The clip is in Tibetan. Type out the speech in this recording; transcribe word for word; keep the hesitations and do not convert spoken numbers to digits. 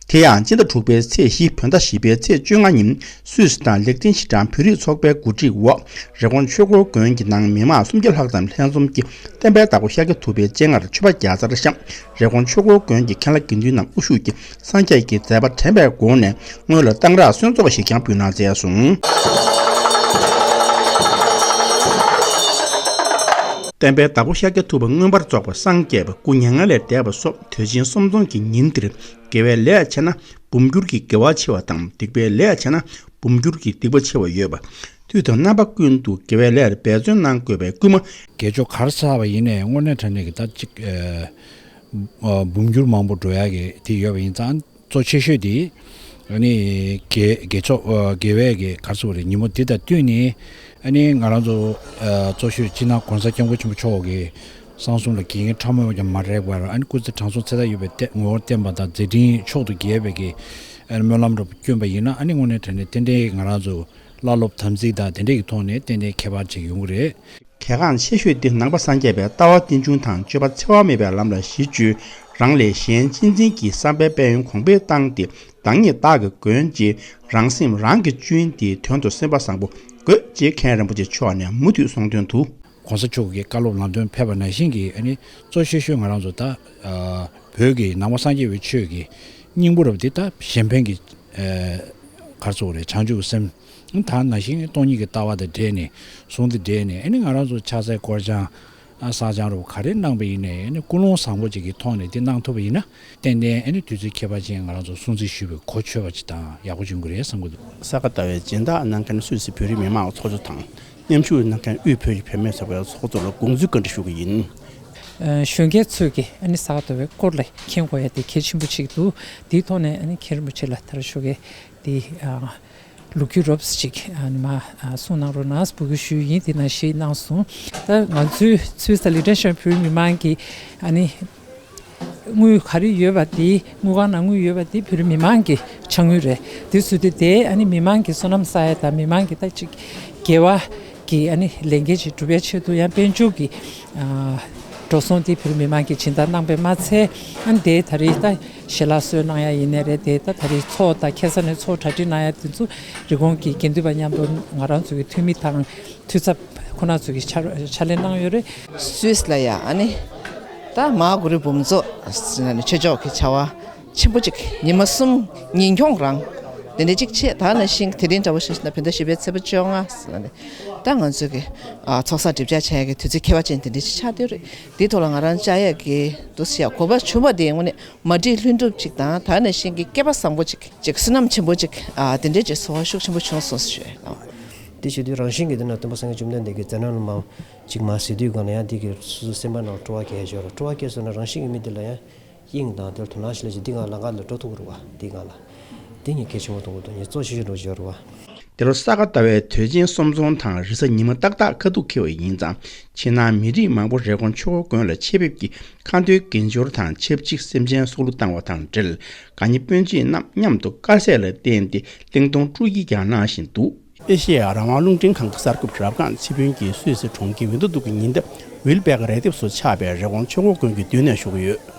དེ་ཡང་སྤྱི་ཟླ་དྲུག་པའི་ཚེས་བཞི་བོད་ཟླ་བཞི་པའི་ཚེས་བཅོ་ལྔ་ཉིན་སུད་སི་དང་ལེག་ཏིན་ཤི་ཏན་བོད་རིགས་ཚོགས་པའི་གོ་སྒྲིག་འོག་རི་ཀོན་ཆོས་འཁོར་དགོན་གྱི་ནང་མི་མང་སུམ་བརྒྱ་ལྷག་ཙམ་ལྷན་འཛོམས་ཀྱིས་བསྟན་པའི་བདག་པོ་ཤཱཀྱ་ཐུབ་པའི་སྤྱན་སྔར་མཆོད་པ་བརྒྱ་རྩར་བཤམས། རི་ཀོན་ཆོས་འཁོར་དགོན་གྱི་མཁན་བླ་དགེ་འདུན་རྣམས་དབུ་བཞུགས་ཀྱིས་སངས་རྒྱས་ཀྱི་མཛད་པ་དྲན་པའི་སྒོ་ནས་སྔོན་ལ་གཏང་རག་གསོལ་ཚོགས་ཤིག་ཀྱང་འབུལ་གནང་མཛད་སོང་། བསྟན་པའི་བདག་པོ་ཤཱཀྱ་ཐུབ་པ་མངོན་པར་རྫོགས་པར་སངས་རྒྱས་པ་སྐུ་མྱ་ངན་ལས་འདས་པ་སོགས་དུས་ཆེན་གསུམ་འཛོམས་ཀྱི་ཉིན་འདིར་དགེ་བའི་ལས་བྱས་ན་འབུམ་འགྱུར་གྱི་དགེ་བ་ཆེ་བ་དང་སྡིག་པའི་ལས་བྱས་ན་འབུམ་འགྱུར་གྱི་སྡིག་པ་ཆེ་བ་ཡོད་པ། དུས་དང་རྣམ་པ་ཀུན་ཏུ་དགེ་བའི་ལས་ལ་འབད་བརྩོན་གནང་དགོས་པའི་སྐུལ་མ། དགེ་ཕྱོགས་ག་རེ་བསགས་པ་ཡིན་ནའི་དངོས་གནས་དྲང་གནས་ཀྱི་ད་ཅིག་ཨ་འབུམ་འགྱུར་མང་པོ་འགྲོ་ཡག་གི་དེ་ཡོད་པ་ཡིན་ཙང་གཙོ་ཆེ་ཤོས་དེ་ཨ་ནི་དགེ་དགེ་ཕྱོགས་ཨ་དགེ་བའི་གི་ག་རེ་ཟེར་དགོས་རེད། ཉིན་མོ་འདི་དང་བསྟུན་ནས་ཨ་ནི་ང་རང་ཚོ་ཨ་གཙོ་ཤོས་སྤྱི་ནོར་གོང་ས་སྐྱབས་མགོན་ཆེན་པོ་མཆོག་གི་གསང་གསུམ་ལ་དགེ་རྒན་ཕྲ་མོ་ཡང་མ་རེག་པར་ཨ་ནི་སྐུ་ཚེ་དྲང་སྲོང་ཚེ་མཐའ་ཡོད་པའི་ངོ་བོར་བསྟན་པ་དང་མཛད་འཕྲིན་མཆོག་ཏུ་རྒྱས་པའི་གི་ཨ་ནི་སྨོན་ལམ་འདྲ་པོ་བསྐྱོན་པ་ཡིན་ན་ཨ་ནི་དངོས་གནས་དྲང་གནས་ཏན་ཏན་ང་རང་ཚོ་བླ་སློབ་དམ་ཚིག་དང་དེ་འདྲས་ཀྱི་ཐོག་ནས་ཏན་ཏན་ཁྱད་པར་ཅིག་ཡོང་གི་རེད། གལ་འགངས་ཆེ་ཤོས་དེ་ནང་པ་སངས་རྒྱས་པའི་ལྟ་བ་རྟེན་འབྱུང་དང་སྤྱོད་པ་འཚེ་བ་མེད་པའི་ལམ་ལ་གཞི་བཅོལ། རང་ལས་གཞན་གཅེས་འཛིན་གྱི་བསམ་པའི་དཔལ་ཡོན་གོང་འཕེལ་བཏང་སྟེ་བདག་ཉིད་བདག་གི་མགོན་ཅེས་རང་སེམས་རང་གིས་བཅོས་ཏེ་དོན་དུ་སེམས་པ་བཟང་པོ་དགོས་ཅེས་མཁན་རིན་པོ་ཆེ་མཆོག་ནས་མུ་མཐུད་གསུང་དོན་དུ། གོང་ས་མཆོག་གི་བཀའ་སློབ་ལམ་སྟོན་ཕེབས་པ་ནང་བཞིན་གྱི་ཨ་ནི་གཙོ་ཆེ་ཤོས་ང་རང་ཚོ་ད་ཨ་བོད་ཀྱི་ནང་པ་སངས་རྒྱས་པའི་ཆོས་ཀྱི་སྙིང་པོ་རབ་འདི་ད་གཞན་ཕན་གྱི་ཨ་ག་རེ་ཟེར་དགོས་རེད། བྱང་ཆུབ་སེམས། ད་ནང་བཞིན་སྟོང་ཉིད་ཀྱི་ལྟ་བ་དང་འབྲེལ་ནས་གཟུངས་དང་འབྲེལ་ནས་ཨ་ནི་ང་རང་ཚོ་ཕྱག་འཚལ་སྐོར་སྦྱང་ཨ་བསགས་སྦྱང་རུ་ག་རེ་གནང་པ་ཡིན་ནའི་ཨ་ནི་ཀུན་སློང་བཟང་པོ་ཅིག་གི་ཐོག་ནས་དེ་གནང་ཐུབ་པ་ཡིན་ན་ཏན་ཏན་ཨ་ནི་དུས་ཚོད་ཁྱད་པར་ཅན་ང་རང་ཚོ་སྲུང་བརྩི་ཞུས་པའི་གོ་ཆོད་པ་ཅིག་དང་ཡག་པོ་བྱུང་གི་རེད་བསམ་གི་འདུག་ས་ག་ཟླ་བའི་སྦྱིན་བདག་གནང་མཁན་སུད་སི་བོད་རིགས་མི་མང་ཚོགས་གཙོ་དང་མཉམ་ཞུགས་གནང་མཁན་དབུས་བོད་ཀྱི་བུད་མེད་ཚོགས་པའི་ཚོགས་གཙོ་ལ་དགོངས་ཚུལ་བཀའ་འདྲི་ཞུ་གི་ཡིན། ཨ་གཞོན་སྐྱེས་ཚོས་ཀྱི་ཨ་ནི་ས་ག་ཟླ་བའི་སྐོར་ལ་མཁྱེན་དགོས་ཡ་དེ་གལ་ཆེན་པོ་ཅིག་འདུག་དེའི་ཐོག་ནས་ཨ་ནི་མཁན་རིན་པོ་ཆེ་ལ་ད་རེས་ཞུ་གི་དེ་ཨ་ལོ་རྒྱུས་རོབ་ཙམ་ཅིག་ཨ་ནི་མ་ཨ་གསུང་གནང་རོགས་གནང་འབོད་སྐུལ་ཞུས་ཡིན། དེ་ནང་བཞིན་གནང་སོང་། ད་ང་ཚོའི་ཚུལ་ས་ལི་ཏན་ཤན་བོད་རིགས་མི་མང་གི་ཨ་ནི་དངུལ་ག་རེ་ཡོད་པ་དེ་དངུལ་ཁང་ནང་དངུལ་ཡོད་པ་དེ་བོད་རིགས་མི་མང་གི་ཕྱག་དངུལ་རེད། དེ་ཚུལ་དེ་དེ་ཨ་ནི་མི་མང་གི་བསོད་ནམས་བསགས་ཡ་དང་མི་མང་གི་ད་ཅིག་དགེ་བ་གི་ཨ་ནི་ལས་འགན་ཅིག་སྒྲུབ་པའི་ཆེད་དུ་ཡང་དཔལ་འབྱོར་གྱི་ཨ་འགྲོ་སོང་དེ་བོད་མི་མང་གིས་སྦྱིན་བདག་གནང་པས་མ་ཚད། ཨ་ནི་དེའི་ད་རེས་ད་ཞལ་ལག་བཟོས་གནང་ཡ་ཡིན་ནའི་རེད། དེ་ད་ད་རེས་ཚོགས་དང་ཁ་སང་ནས་ཚོགས་གྲ་སྒྲིག་གནང་ཡ་དེ་ཚོ་རི་ཀོན་གྱི་དགེ་འདུན་པ་མཉམ་དུ་ང་རང་ཚོ་གི་འཐུས་མི་དང་འཐུས་ཚབ་ཁོ་ན་ཚོ་གིས་ཕྱག་ཕྱག་ལས་གནང་ཡོད་རེད། སུད་སི་ལ་ཡ་ཨ་ནི་ད་མ་གུ་རུ་འབུམ་ཚོགས་ཆོས་ཕྱོགས་ཀྱི་བྱ་བ་ཆེན་པོ་གཅིག་ཉི་མ་གསུམ་ཉིན་གྱོང་རང་དེ་འདྲ་གཅིག་བྱས། ད་ནང་བཞིན་དེ་རིང་འདྲ་བོ་ཞིག་ན་བོད་ཟླ་བཞི་པའི་ཚེས་པ་བཅོ་ལྔ་ཟེར་ན་ནི་ད་ང་ཚོས་ཀྱི་ཨ་ཚོགས་བསགས་སྒྲིབ་སྦྱང་བྱ་ཡག་གི་དུས་ཚོད་ཁྱད་པར་ཅན་དེ་འདྲ་ཞིག་ཆགས་བསྡད་ཡོད་རེད། དེའི་ཐོག་ལ་ང་རང་བཅར་ཡག་གི་འདུག་ཟེར་ཡ་གོ་སྐབས་བྱུང་བ་དེ་དངོས་གནས་མ་བསྒྲིགས་ལྷུན་གྲུབ་ཅིག་དང་ད་ནང་བཞིན་གྱི་སྐལ་པ་བཟང་པོ་ཅིག་ཅིག་བསོད་ནམས་ཆེན་པོ་ཅིག་ཨ་དེ་འདྲའི་ཅིག་ཚོར་བ་ཤུགས་ཆེན་པོ་བྱུང་སོང་ཟེར་ཞུ་ཡ་ཡིན། དེ་བྱེད་དུས་རང་བཞིན་གྱིས་དེ་ན་སྟོན་པ་སངས་རྒྱས་བཅོམ་ལྡན་འདས་ཀྱིས་མཛད་རྣམ་ལ་མར་ཅིག་མར་གཟིགས་དུས་སྒང་ལ་ཡང་དེ་གི་སོ་སོའི་སེམས་པ་ནང་སྤྲོ་བ་སྐྱེ་ཡ་ཡོད་རེད། སྤྲོ་བ་སྐྱེས་སོང་ན་རང་བཞིན་གྱིས་མི་དེ་ལ་ཡང་དབྱིངས་དང་དེར་དོ་སྣང་ཞིག་ལ་ཅིག་འདི་སྒང་ལ་ང་ལ་འགྲོ་ཐུབ་ཀྱི་རེད་བ། འདི་སྒང་ལ་འདི་ངས་གལ་ཆེན་པོ་མཐོང་གི་འདུག་ངས་གཙོ་ཆེ་ཤོས་འགྲོ་ཡོད་རེད་བ། འདི་ལོ་ས་ག་ཟླ་བའི་དུས་ཆེན་གསུམ་འཛོམས་དང་རེས་གཟའ་ཉི་མ་ཏག་ཏག་ཁ་ཐུག་འཁེལ་བ་ཡིན་ཙང་ཕྱི་ནང་མི་རིགས་མང་པོ་རི་ཀོན་ཆོས་འཁོར་དགོན་ལ་ཆེད་ཕེབས་ཀྱིས་ཁ་འདོན་དགེ་སྦྱོར་དང་ཆབས་ཅིག་སེམས་ཅན་སྲོག་བླུ་བཏང་བ་དང་འབྲེལ་དགའ་ཉེ་སྤུན་མཆེད་རྣམས་མཉམ་དུ་དཀར་ཟས་ལ་བརྟེན་ཏེ་གླེང་གཏོང་དཀྲུག་ཡིག་ཀྱང་གནང་བཞིན་འདུག་ཨེ་ཤེ་ཡ་རང་དབང་རླུང་འཕྲིན་ཁང་གི་གསར་འགོད་པ་རབ་སྒང་ཚེ་ཕུན་གྱིས་སུད་སི་གྲོང་ཁྱེར་ཝིན་ཏ་འདུག་གི་ཉེ་འདབས་ཝིལ་བེག་རས་ལྡེབས་སུ་ཆགས་པའི་རི་ཀོན་ཆོས་འཁོར་དགོན་གྱི་མདུན་ནས་ཞུ་གི་ཡོད།